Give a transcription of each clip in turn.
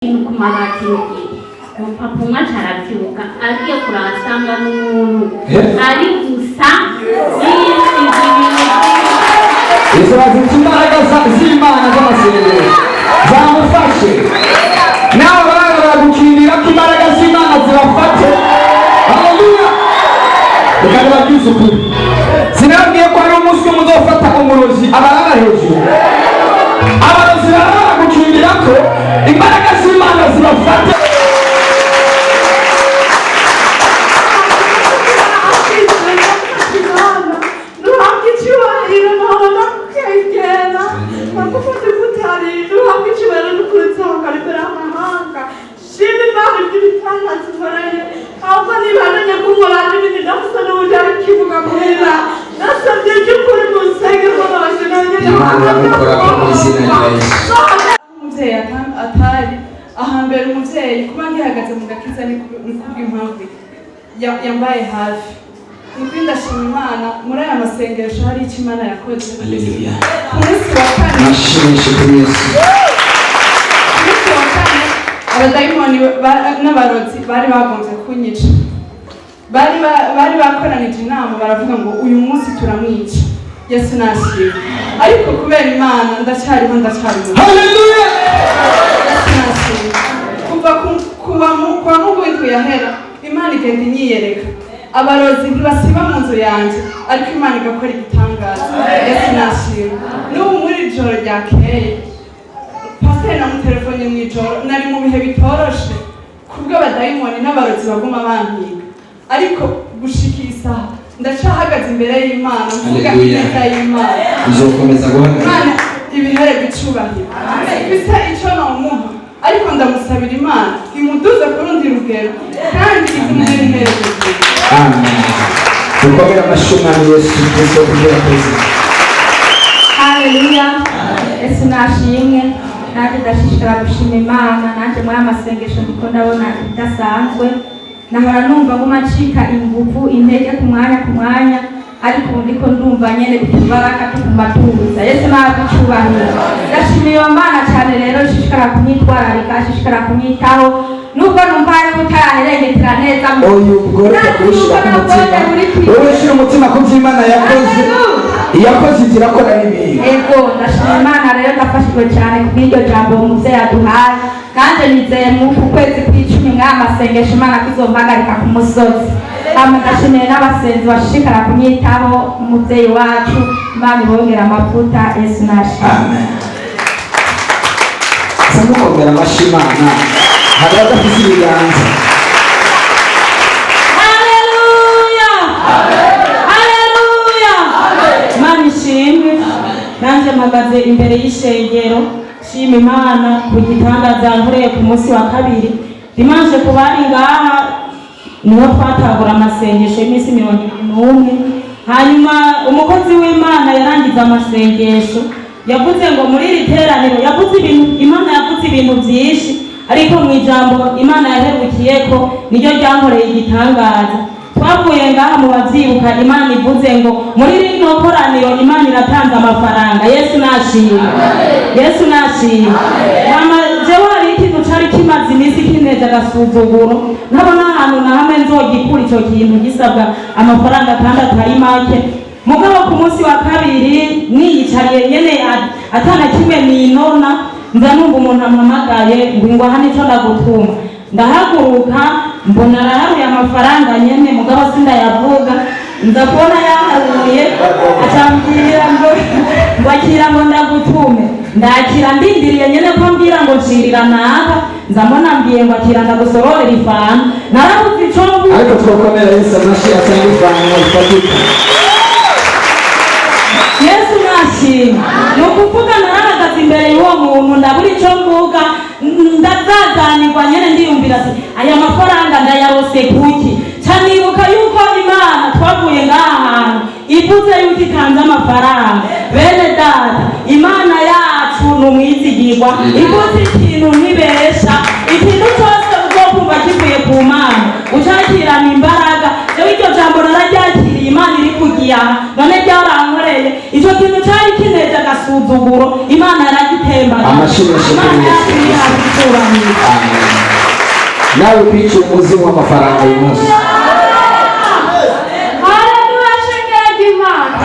Ku mabati umupapa umwe aca aravyuka, agiye kurasanga n'umuntu ari gusa yisize ibintu. Izo bazita imbaraga z'Imana z'amasengesho zamufashe. Nawe bana baragukindira ko imbaraga z'Imana zibafate. Haleluya! Reka ndababwize ukuri, sinababwiye ko hari umunsi umwe uzofata umurozi abarara hejuru. Abarozi baba baragukindira ko imbaraga z'Imana zibafate. Ntuhabwe icyubahiro, ntabona kwegera bagufate kutari. Ntuhabwe icyubahiro n'ukuri, nzahangara imbere y'amahanga. Shima Imana iby'ibitangaza inkoreye, ahubwo nibandanye kunkora n'ibindi. Ndafise n'uburyo ari kivuga muhira, nasabye by'ukuri musenge ko nabashe nanjye. Imana irabikora ko mu izina rya Yesu. Umubyeyi atari ahambere, umubyeyi kuba ngihagaze mu gakiza ni kubw'impamvu yambaye hafi. Ni ukuri ndashima Imana, muri aya masengesho hari icyo Imana yakoze. Haleluya! Ku munsi wa kane, Nashimishe kuri Yesu. ku munsi wa kane, abadayimoni n'abarozi bari bagombye kunyica. Bari bakoranije inama, baravuga ngo uyu munsi turamwica. Yesu nashimwe, ariko kubera Imana ndacyariho, ndacyari muzima. Haleluya! Yesu nashimwe. Kuva kuwa Mungu w'indwi yahera, Imana igenda inyiyereka. Abarozi ntibasiba mu nzu yanjye, ariko Imana igakora igitangaza. Yesu nashimwe. N'ubu muri iri joro ryakeye, pasiteri namutelefone mu ijoro, nari mu bihe bitoroshe kubw'abadayimoni n'abarozi baguma bampiga, ariko gushika iyi saha ndacahagaze imbere y'Imana mvuga Haleluya. ineza y'Imana. Uzokomeza guhagarara. Imana ibihererwa icubahiro. Mfise icyo nomuha, ariko ndamusabira Imana imuduze ku rundi rugero kandi izimuhe iherezo ryiza. Amen. Dukomere amashyi Umwami Yesu Kristo kubyo yakoze. Haleluya! Yesu nashimwe. Nanjye ndashishikara gushima Imana. Nanjye muri amasengesho ndiko ndabona ibidasanzwe. Nahora numva nguma ncika inguvu, intege ku mwanya ku mwanya, ariko ubu ndiko ndumva nyene utubaraka tuguma tuza. Yesu nahabwe icubahiro. Ndashimiye iyo Mana cyane rero, ishishikara kunyitwararika, ishishikara kunyitaho, nubwo numva hariho utaraherengetera neza. Oyu ubwo reka kubishyira ku mutima. Wowe shyira umutima ku byo Imana yakoze. Iyakoze ibyo irakora n'ibindi. Ego, ndashima Imana rero, ndafashijwe cyane kubw'iryo jambo umuvyeyi aduhaye. Nanjye nizeye mu ku kwezi kw'icumi mw'aya masengesho Imana kuzompagarika ku musozi. Hama ndashimiye n'abasenzi bashishikara kunyitaho, umuvyeyi wacu. Imana ibongera amavuta. Yesu nashimwe. Amen. Sa mukomera amashyi Imana, hari abadafite ibiganza. Haleluya! Haleluya! Imana ishimwe. Nanjye mpagaze imbere y'ishengero nshima Imana ku gitangaza yankoreye ku munsi wa kabiri, dimanche. Ku bari ngaha, niho twatangura amasengesho y'iminsi 71. Hanyuma umukozi w'Imana yarangiza amasengesho, yavuze ngo muri iri teraniro yavuze ibintu, Imana yavuze ibintu byinshi, ariko mu ijambo Imana yaherukiye ko niryo ryankoreye igitangaza. Twavuye ngaha, mu babyibuka, Imana ivuze ngo muri rino koraniro Imana iratanze amafaranga. Yesu nashimwe! Yesu nashimwe! Mama, jewe hari ikintu cari kimaze iminsi kinteje agasuzuguro, ntabona ahantu na hamwe nzogikura ico kintu gisabwa amafaranga kandi atari make. Mugabo ku munsi wa kabiri niyicariye nyene atana kimwe ninona, nza numva umuntu ampamagaye ngo ingwaha nico ndagutuma. Ndahaguruka, mbona araharuye amafaranga nyene, mugabo sindayavuga. Nza kubona yaharuye, acambwira ngo akira, ngo ndagutume. Ndakira, ndindiriye nyene ko mbwira ngo nshirira naka. Nza mbona mbwiye ngo akira ndagusororera ifanta. Narabuze ico mvuga. Ariko twakomera Yesu amashyi, atanga ifanta ifatika. Yesu nashimwe. Ni ukuvuga narahagaze imbere y'uwo muntu, ndabura icyo mvuga, ndazazanirwa nyene, ndiyumvira ati aya mafaranga ndayarose kuki? Ca nibuka yuko Imana twavuye ngaha hantu ivuze yuko itanze amafaranga. Bene data, Imana yacu ni umwizigirwa. Ivuze ikintu ntibesha. Ikintu cyose uzokumva kivuye ku Mana, ucakirana imbaraga. Jewe iryo jambo nararyakiriye, Imana iri kugiyaha none ryarankoreye. Icyo kintu cyari kineje agasuzuguro, Imana yaragitembagaje. Amashyi. menshi kuri Imana Yesu yacu Kristo. ihabwe icyubahiro. Amen. Nawe kwiciye umuzimu w'amafaranga uyu munsi. Haleluya, shengero ry'Imana.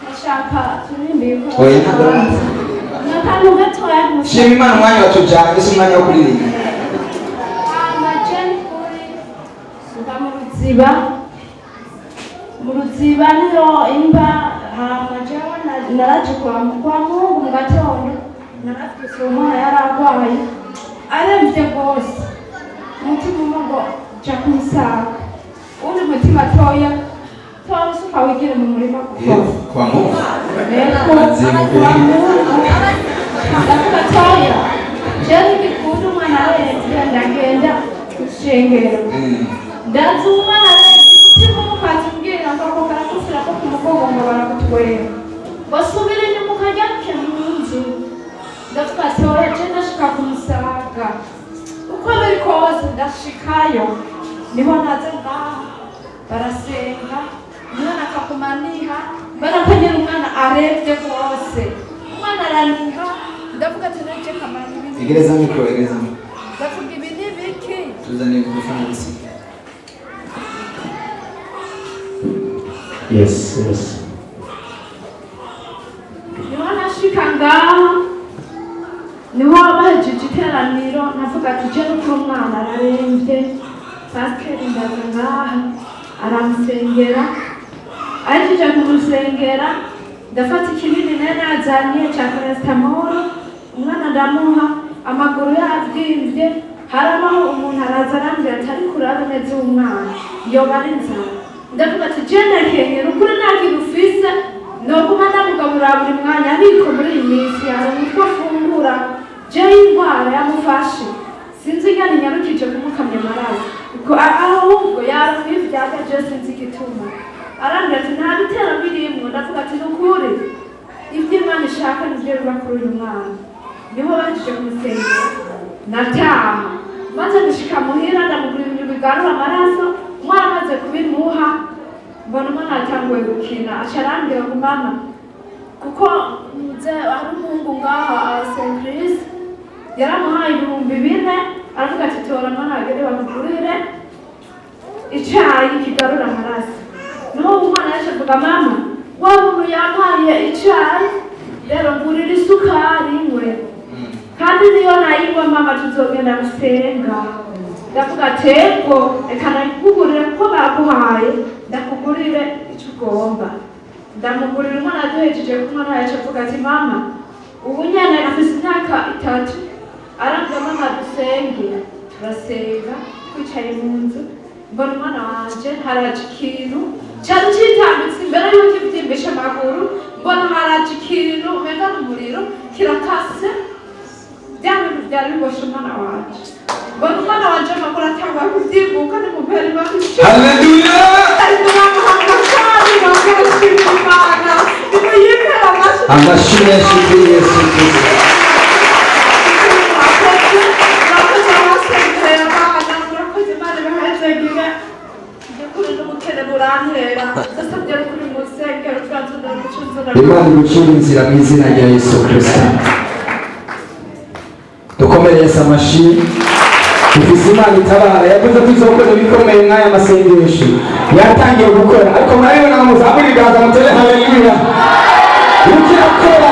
Ndashaka turirimbe. Oya, ntabwo. N'akantu gatoya gusa. Shima Imana, umwanya watujyanye si umwanya wo kuririmba. Amajeni kuri mva mu Ruziba, mu Ruziba niyo imba. Hama jewe naraje kwa Mungu mu gatondo, narafise umwana yari arwaye, aremvye rwose. Umutima umwe ngo ja kumusaga, uwundi mutima toya tora isuka wigire mu murima gukora. Kwa Mungu. Ego, kwa Mungu. Ndavuga toya, jewe ntigikunda umwana aremvye, ndagenda kw'ishengero. Ndazi umwana aremvye, umutima umukaza umbwira ngo ako karagufira ko ku mugongo, ngo baragutwera, ngo subira inyuma ukaryamike mu nzu. Ndavuga toya, je ndashika ku Musaga uko biri kose, ndashikayo. Niho naze ngaha, barasenga, umwana akaguma aniha. Mbona ko nyine umwana aremvye rwose, umwana araniha. Ndavuga ati naje kamara ibindi. Egereza mikoro, egereza mikoro. Ndavuga ibi ni biki? Tuzaniye mikrofone gusa. Yes. Niho nashika ngaha, niho bahejeje iteraniro. Navuga ati je nukuri umwana araremvye. Pasiteri ndaza ngaha, aramusengera. Ahejeje kumusengera, ndafata ikinini nari nazanye ca paracetamol, umwana ndamuha. Amaguru yavyimbye. Harabaho umuntu araza arambwira ati ariko urabe neza uwo mwana, yoba ari inzara. Ndavuga ati je ndakenyera ukuri, nta kintu ufise noguma ndamugaburira buri mwanya, ariko muri iyi minsi hari umutwe afungura. Jewe indwara yamufashe sinzi ingene inyarukije kumukamya amaraso, kuko ahubwo yarumva ivyaga, je sinzi igituma. Arambwira ati nta bitero birimwo. Ndavuga ati nukuri ibyo Imana ishaka nivyo biba kuri uyu mwana. Niho bahejeje kumusengera, nataha. Maze gushika muhira, ndamugura ibintu bigarura amaraso. Umwana amaze kubimuha, mbona umwana yatanguye gukina. Aca arambwira ngo mama, kuko muze hari umuhungu ngaha Saint yaramuhaye 4000, aravuga ati tora mwana bagende bamugurire icayi kigarura amaraso. Niho umwana yaje avuga: mama, wa muntu yampaye icayi, rero ngurira isukari nywe, kandi niyo nayinywa mama tuzogenda gusenga. Ndavuga ati ego, reka nayikugurire kuko baguhaye, ndakugurire icyo ugomba. Ndamugurira. Umwana aduhejeje kunywa, yacu avuga ati mama, ubu nyene afise imyaka 3, arambwira mama dusenge. Turasenga, twicaye mu nzu, mbona umwana wanje haraje ikintu cari citambitse imbere y'uko ivyimbisha amaguru. Mbona haraje ikintu umenga n'umuriro, kirakase bya bintu vyari biboshe umwana wanje. Mbona umwana wanje amaguru atanguye kuvyimbuka. Nimupera Imana. Haleluya. Kandi nongera nshima Imana, nimuyipera amashyi. Amashyi menshi kuri Yesu Kristo. Murakoze, murakoze abasengereye abana, murakoze. Imana ibahezegire. By'ukuri n'ubukene burantera. Ndasabye kuri musengero turazunira gucunzura. Imana igucira inzira mu izina rya Yesu Kristo. Dukomere Yesu amashyi. Dufise Imana itabara. Yavuze ko izokora ibikomeye mw'aya masengesho. Yatangiye gukora, ariko murabibona ngo muzamure ibiganza mutere haleluya. Iriko irakora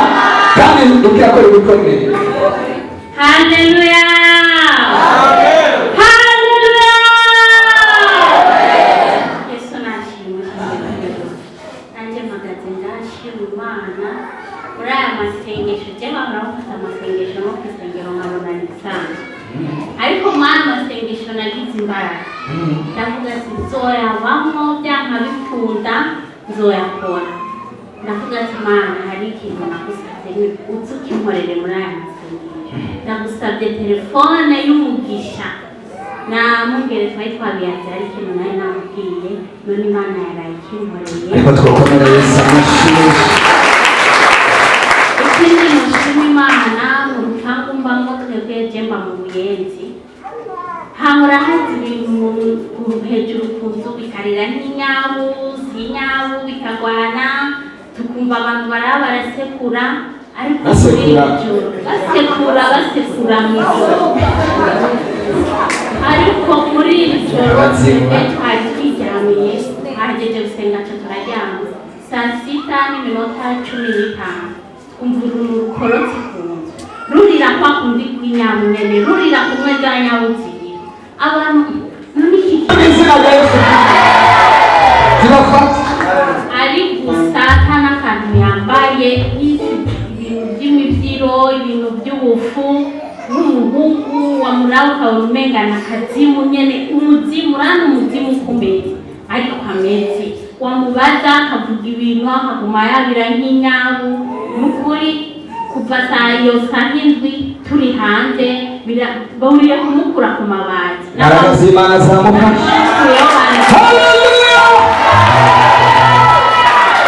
kandi iriko irakora ibikomeye. Haleluya! Haleluya! Yesu nashimwe. Nanjye mpagaze ndashima Imana muri aya masengesho. Je bahora bafata amasengesho no ku isengero nkabona ni bisanzwe, ariko muri aya masengesho nagize imbaraga. Ndavuga ati nzoyavamo byanka bikunda, nzoyakora. Ndavuga ati Mana, hari ikintu nagusabye, ni uze ukinkorere muri aya masengesho. Ndagusabye telefone y'umugisha. Namubwire twari twabiyanze, hari ikintu nari namubwiye. None Imana yaraye ikinkoreye. Ariko twakomera Yesu amashyi menshi. Ikindi mushima Imana, mu rupangu mbamo twebwe, je mba mu Buyenzi, hahora haza ibintu hejuru ku nzu bikarira nk'inyabu, si inyabu, bikagwana, tukumva abantu baraba barasekura. Ariko Basekura. muri iri joro basekura, basekura mu ijoro. Ariko muri iri joro Abazimu. Twebwe twari twiryamiye, twahejeje gusenga, ca turaryama. 6:15 twumva uruntu rukorotse ku nzu, rurira kwa kundi kw'inyamunyene, rurira kumwe za nyabuzirira abantu. None iki Mu izina rya Yesu zibafata. Ari gusa ata n'akantu yambaye, ibintu by'imibyiro, ibintu by'ubufu, nk'umuhungu wamuraba ukabona umenga ni akazimu nyene, umuzimu urana, umuzimu ukomeye ariko ameze. Wamubaza akavuga ibintu, akaguma yabira nk'inyabu. N'ukuri kuva saa iyo saa 7 turi hanze, bahuriye kumukura ku mabati. Imbaraga z'Imana zamufashe. N'abakuyeho. Haleluya!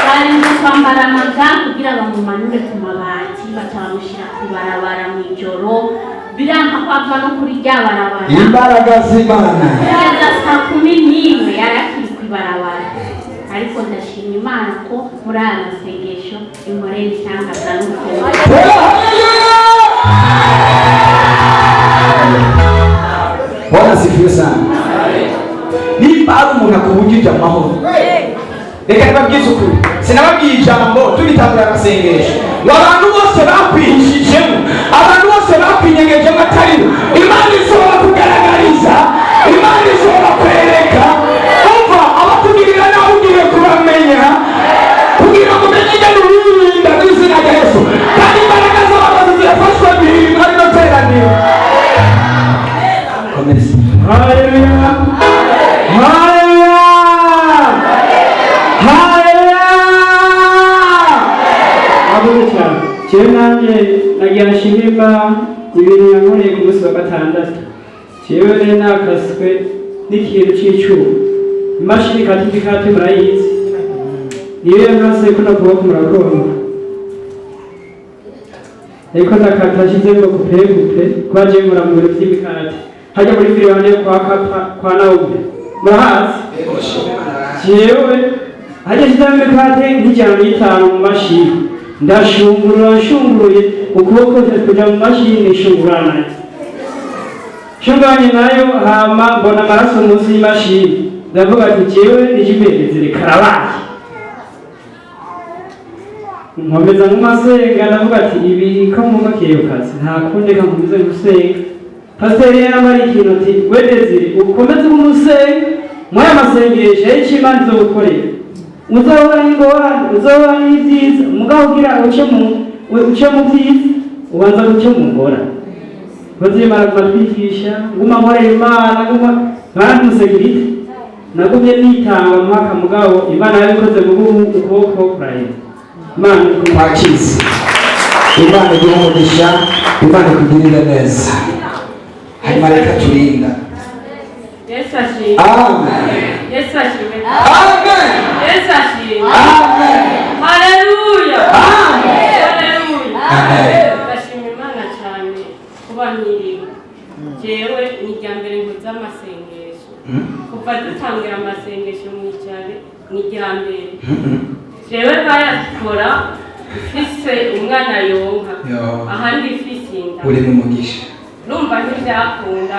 Barinze kwambara amaga kugira bamumanure ku mabati, baca bamushyira ku barabara mu ijoro. Biranka ko ava no kuri rya barabara. Imbaraga z'Imana. Kugeza 11:00 yari akiri ku ibarabara. Ariko ndashima Imana ko muri aya masengesho inkorera ibitangaza n'ukuntu. Tera haleluya! Bwana asifiwe sana. Nimba ari umuntu akubujije amahoro, reka nibabwize ukuri, sinababwiye ijambo tugitangura amasengesho ngo abantu bose bakwihishijemo, abantu bose bakwinyegejemo, ataribo Imana ishobora kugaragariza, Imana ishobora kwereka. Umva, abatugirira nawe ugiye kubamenya kugira ngo umenye ingene uwirinda mu izina rya Yesu. Kandi imbaraga z'abakozi zirafashwa guhirima rino teraniro. Komeza. Haleluya! Haleluya! Haleluya! Murakoze cyane. Jewe nanjye nagira nshimire Imana ibintu yankoreye ku munsi wa gatandatu. Jewe rero nakaswe n'ikintu c'icuma. Imashini ikata imikate murayizi. Niyo yankase kuno kuboko, murakumva. Ariko ndakata nshizemwo coupe coupe, kuba jewe nkora mu bintu vy'imikate. Hajya muri filiyone kwa Kapa kwa Naume. Murahazi? Jewe hajya nshizemo imikate nk'105 mu mashini. Ndashungurura, nshunguruye ukuboko kuja mu mashini, nshungurura nayo. Nshunguranye nayo, hama mbona amaraso munsi y'imashini. Ndavuga ati jewe nijimperezere karabaye. Nkomeza nk'umasenga, ndavuga ati ibi ko mwubakiye kazi nta kundi, reka nkomeze gusenga. Pasiteri yarambara ikintu ati we Desire, ukomeze umusenga muri aya masengesho y'icyo Imana izogukorera, uzahura n'ingorane, uzahura n'ibyiza, mugabo ugira uce mu byiza ubanza guce mu ngorane. Bazi Imana twigisha nguma nkorera Imana, nguma nkandi umusekirite, nagumye nitanga mu mwaka, mugabo Imana yabikoze mu ukuboko kurahira Imana iri. Twakize. Imana iguhe umugisha, Imana ikugirire neza. Hanyuma reka turinda. Yesu ashimwe. Amen. Yesu ashimwe. Amen. Yesu ashimwe. Amen. Haleluya. Amen. Haleluya. Amen. Ndashima Imana cyane kuba nkiriho. Jewe ni irya mbere nkoze amasengesho. Kuva dutangira amasengesho mu ijare ni irya mbere. Jewe bayakora mfise umwana yonka. Yo. Ahandi mfise inda. Uri mu mugisha. Numva ntibyakunda.